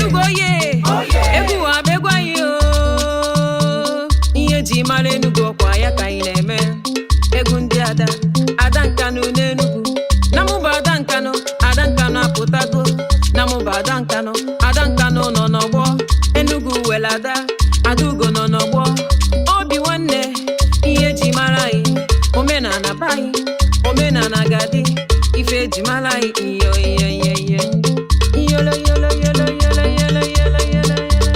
Enugu oye! Egwu a bụ egwu anyị o. Ihe eji mara Enugu, ọkwa ya ka anyị na-eme. Egwu ndị ada, ada Nkanụ n'Enugu. Na mụ bụ ada Nkanụ, ada Nkanụ apụtago. Na mụ bụ ada Nkanụ, ada Nkanụ nọ n'ọgbọ. Enugu were ada, Adaugo nọ n'ọgbọ. Obi nwanne, ihe eji mara anyị, omenala be anyị, omenala ga-adị. Ife eji mara anyị, iyo iyo iyo iyo. Yolo yolo yolo yolo yolo yolo yolo yolo.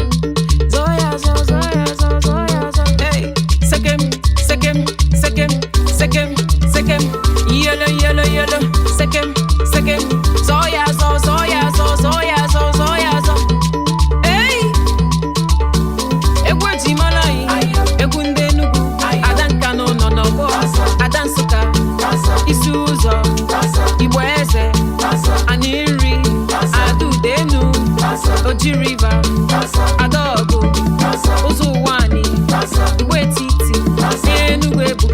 Zọ ya zọ, zọ ya zọ, zọ ya zọ. Hey, sekem sekem sekem sekem sekem. Yolo yolo yolo sekem sekem. Zọ ya zọ, zọ ya zọ, zọ ya zọ, zọ ya zọ. Hey, egwu eji mara anyị, egwu ndị Enugu, ada Nkanụ nọ n'ọgbọ, ada Nsụka, isi ụzọ, Igbo eze, anyị nri, Ada Udenu, Oji River, Adaọgụ, ụzọ ụwa anyị, Igbo etiti, Enugu ebuka.